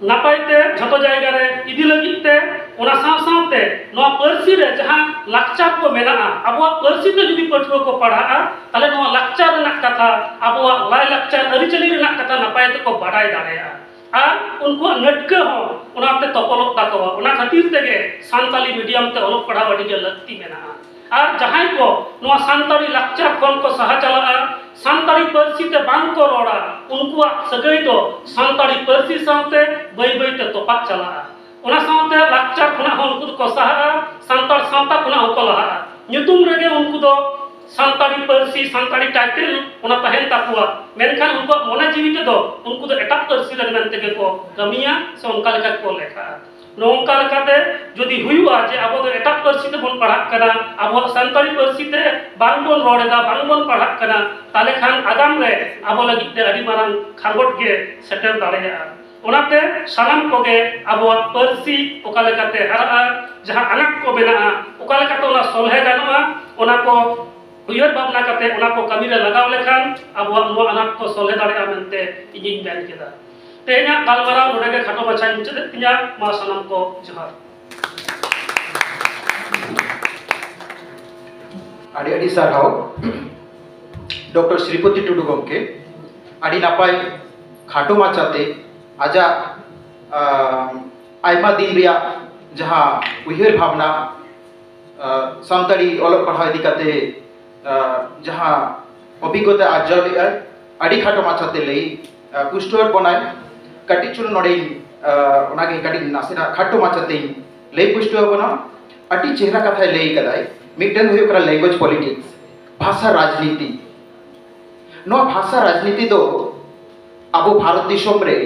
ᱱᱟᱯᱟᱭ ᱛᱮ ᱡᱷᱚᱛᱚ ᱡᱟᱭᱜᱟ ᱨᱮ ᱤᱫᱤ ᱞᱟᱹᱜᱤᱫ ᱛᱮ, ᱚᱱᱟ ᱥᱟᱶ ᱥᱟᱶᱛᱮ ᱱᱚᱣᱟ ᱯᱟᱹᱨᱥᱤ ᱨᱮ ᱡᱟᱦᱟᱸ ᱞᱟᱠᱪᱟᱨ ᱠᱚ ᱢᱮᱱᱟᱜᱼᱟ, ᱟᱵᱚᱣᱟᱜ ᱯᱟᱹᱨᱥᱤ ᱛᱮ ᱡᱩᱫᱤ ᱯᱟᱹᱴᱷᱩᱣᱟᱹ ᱠᱚ ᱯᱟᱲᱦᱟᱜᱼᱟ, ᱛᱟᱦᱚᱞᱮ ᱱᱚᱣᱟ ᱞᱟᱠᱪᱟᱨ ᱨᱮᱱᱟᱜ ᱠᱟᱛᱷᱟ, ᱟᱵᱚᱣᱟᱜ ᱞᱟᱭᱼᱞᱟᱠᱪᱟᱨ ᱟᱹᱨᱤᱪᱟᱹᱞᱤ ᱨᱮᱱᱟᱜ ᱠᱟᱛᱷᱟ ᱱᱟᱯᱟᱭ ᱛᱮᱠᱚ ᱵᱟᱰᱟᱭ ᱫᱟᱲᱮᱭᱟᱜᱼᱟ᱾ ᱟᱨ ᱩᱱᱠᱩᱣᱟᱜ ᱱᱟᱹᱴᱠᱟᱹ ᱦᱚᱸ ᱚᱱᱟᱛᱮ ᱛᱚᱯᱚᱞᱚᱜ ᱛᱟᱠᱚᱣᱟ᱾ ᱚᱱᱟ ᱠᱷᱟᱹᱛᱤᱨ ᱛᱮᱜᱮ ᱥᱟᱱᱛᱟᱞᱤ ᱢᱤᱰᱤᱭᱟᱢ ᱛᱮ ᱚᱞᱚᱜ ᱯᱟᱲᱦᱟᱣ ᱟᱹᱰᱤ ᱜᱮ ᱞᱟᱹᱠᱛᱤ ᱢᱮᱱᱟᱜᱼᱟ᱾ ᱟᱨ ᱡᱟᱦᱟᱸᱭ ᱠᱚ ᱱᱚᱣᱟ ᱥᱟᱱᱛᱟᱲᱤ ᱞᱟᱠᱪᱟᱨ ᱠᱷᱚᱱ ᱠᱚ ᱥᱟᱦᱟ ᱪᱟᱞᱟᱜᱼᱟ, ᱥᱟᱱᱛᱟᱲᱤ ᱯᱟᱹᱨᱥᱤ ᱛᱮ ᱵᱟᱝ ᱠᱚ ᱨᱚᱲᱟ, ᱩᱱᱠᱩᱣᱟᱜ ᱥᱟᱹᱜᱟᱹᱭ ᱫᱚ ᱥᱟᱱᱛᱟᱲᱤ ᱯᱟᱹᱨᱥᱤ ᱥᱟᱶᱛᱮ ᱵᱟᱹᱭ ᱵᱟᱹᱭ ᱛᱮ ᱛᱚᱯᱟᱜ ᱪᱟᱞᱟᱜᱼᱟ᱾ ᱚᱱᱟ ᱥᱟᱶᱛᱮ ᱞᱟᱠᱪᱟᱨ ᱠᱷᱚᱱᱟᱜ ᱦᱚᱸ ᱩᱱᱠᱩ ᱫᱚᱠᱚ ᱥᱟᱦᱟᱜᱼᱟ, ᱥᱟᱱᱛᱟᱲ ᱥᱟᱶᱛᱟ ᱠᱷᱚᱱᱟᱜ ᱦᱚᱸᱠᱚ ᱞᱟᱦᱟᱜᱼᱟ᱾ ᱧᱩᱛᱩᱢ ᱨᱮᱜᱮ ᱩᱱᱠᱩ ᱫᱚ ᱥᱟᱱᱛᱟᱲᱤ ᱯᱟᱹᱨᱥᱤ, ᱥᱟᱱᱛᱟᱲᱤ ᱴᱟᱭᱴᱮᱞ ᱚᱱᱟ ᱛᱟᱦᱮᱱ ᱛᱟᱠᱚᱣᱟ, ᱢᱮᱱᱠᱷᱟᱱ ᱩᱱᱠᱩᱣᱟᱜ ᱢᱚᱱᱮ ᱡᱤᱣᱤ ᱛᱮᱫᱚ ᱩᱱᱠᱩ ᱫᱚ ᱮᱴᱟᱜ ᱯᱟᱹᱨᱥᱤ ᱨᱮᱱ ᱢᱮᱱᱛᱮ ᱜᱮ ᱠᱚ ᱠᱟᱹᱢᱤᱭᱟ ᱥᱮ ᱚᱱᱠᱟ ᱞᱮᱠᱟ ᱜᱮᱠᱚ ᱞᱮᱠᱷᱟᱜᱼᱟ᱾ ᱱᱚᱝᱠᱟ ᱞᱮᱠᱟᱛᱮ ᱡᱩᱫᱤ ᱦᱩᱭᱩᱜᱼᱟ ᱡᱮ ᱟᱵᱚ ᱫᱚ ᱮᱴᱟᱜ ᱯᱟᱹᱨᱥᱤ ᱛᱮᱵᱚᱱ ᱯᱟᱲᱦᱟᱜ ᱠᱟᱱᱟ, ᱟᱵᱚᱣᱟᱜ ᱥᱟᱱᱛᱟᱲᱤ ᱯᱟᱹᱨᱥᱤ ᱛᱮ ᱵᱟᱝᱵᱚᱱ ᱨᱚᱲ ᱮᱫᱟ, ᱵᱟᱝᱵᱚᱱ ᱯᱟᱲᱦᱟᱜ ᱠᱟᱱᱟ, ᱛᱟᱦᱚᱞᱮ ᱠᱷᱟᱱ ᱟᱜᱟᱢ ᱨᱮ ᱟᱵᱚ ᱞᱟᱹᱜᱤᱫ ᱛᱮ ᱟᱹᱰᱤ ᱢᱟᱨᱟᱝ ᱠᱷᱟᱸᱜᱚᱴ ᱜᱮ ᱥᱮᱴᱮᱨ ᱫᱟᱲᱮᱭᱟᱜᱼᱟ᱾ ᱚᱱᱟᱛᱮ ᱥᱟᱱᱟᱢ ᱠᱚᱜᱮ ᱟᱵᱚᱣᱟᱜ ᱯᱟᱹᱨᱥᱤ ᱚᱠᱟ ᱞᱮᱠᱟᱛᱮ ᱦᱟᱨᱟᱜᱼᱟ, ᱡᱟᱦᱟᱸ ᱟᱱᱟᱴ ᱠᱚ ᱢᱮᱱᱟᱜᱼᱟ, ᱚᱠᱟ ᱞᱮᱠᱟᱛᱮ ᱚᱱᱟ ᱥᱚᱞᱦᱮ ᱜᱟᱱᱚᱜᱼᱟ, ᱚᱱᱟ ᱠᱚ ᱩᱭᱦᱟᱹᱨ ᱵᱷᱟᱵᱽᱱᱟ ᱠᱟᱛᱮ ᱚᱱᱟ ᱠᱚ ᱠᱟᱹᱢᱤ ᱨᱮ ᱞᱟᱜᱟᱣ ᱞᱮᱠᱷᱟᱱ ᱟᱵᱚᱣᱟᱜ ᱱᱚᱣᱟ ᱟᱱᱟᱴ ᱠᱚ ᱥᱚᱞᱦᱮ ᱫᱟᱲᱮᱭᱟᱜᱼᱟ ᱢᱮᱱᱛᱮ ᱤᱧᱤᱧ ᱢᱮᱱ ᱠᱮᱫᱟ᱾ ᱛᱮᱦᱮᱧᱟᱜ ᱜᱟᱞᱢᱟᱨᱟᱣ ᱱᱚᱰᱮ ᱜᱮ ᱠᱷᱟᱴᱚ ᱢᱟᱪᱷᱟᱧ ᱢᱩᱪᱟᱹᱫᱮᱫ ᱛᱤᱧᱟ᱾ ᱢᱟ ᱥᱟᱱᱟᱢ ᱠᱚ ᱡᱚᱦᱟᱨ᱾ ᱟᱹᱰᱤ ᱟᱹᱰᱤ ᱥᱟᱨᱦᱟᱣ ᱰᱚᱠᱴᱚᱨ ᱥᱨᱤᱯᱚᱛᱤ ᱴᱩᱰᱩ ᱜᱚᱢᱠᱮ, ᱟᱹᱰᱤ ᱱᱟᱯᱟᱭ ᱠᱷᱟᱴᱚ ᱢᱟᱪᱷᱟᱛᱮ ᱟᱡᱟᱜ ᱟᱭᱢᱟ ᱫᱤᱱ ᱨᱮᱭᱟᱜ ᱡᱟᱦᱟᱸ ᱩᱭᱦᱟᱹᱨ ᱵᱷᱟᱵᱽᱱᱟ, ᱥᱟᱱᱛᱟᱲᱤ ᱚᱞᱚᱜ ᱯᱟᱲᱦᱟᱣ ᱤᱫᱤ ᱠᱟᱛᱮ ᱡᱟᱦᱟᱸ ᱚᱵᱷᱤᱜᱽᱜᱚᱛᱟ ᱟᱨᱡᱟᱣ ᱞᱮᱫᱼᱟᱭ, ᱟᱹᱰᱤ ᱠᱷᱟᱴᱚ ᱢᱟᱪᱷᱟᱛᱮ ᱞᱟᱹᱭ ᱯᱩᱥᱴᱟᱹᱣᱟᱫ ᱵᱚᱱᱟᱭ᱾ ᱠᱟᱹᱴᱤᱡ ᱪᱩᱞᱩᱝ ᱱᱚᱰᱮᱧ ᱚᱱᱟᱜᱮ ᱠᱟᱹᱴᱤᱡ ᱱᱟᱥᱮᱱᱟᱜ ᱠᱷᱟᱴᱚ ᱢᱟᱪᱷᱟᱛᱮᱧ ᱞᱟᱹᱭ ᱯᱩᱥᱴᱟᱹᱣ ᱟᱵᱚᱱᱟ᱾ ᱟᱹᱰᱤ ᱪᱮᱦᱨᱟ ᱠᱟᱛᱷᱟᱭ ᱞᱟᱹᱭ ᱠᱟᱫᱟᱭ᱾ ᱢᱤᱫᱴᱮᱱ ᱦᱩᱭᱩᱜ ᱠᱟᱱᱟ language politics, ᱵᱷᱟᱥᱟ ᱨᱟᱡᱽᱱᱤᱛᱤ᱾ ᱱᱚᱣᱟ ᱵᱷᱟᱥᱟ ᱨᱟᱡᱽᱱᱤᱛᱤ ᱫᱚ ᱟᱵᱚ ᱵᱷᱟᱨᱚᱛ ᱫᱤᱥᱚᱢ ᱨᱮ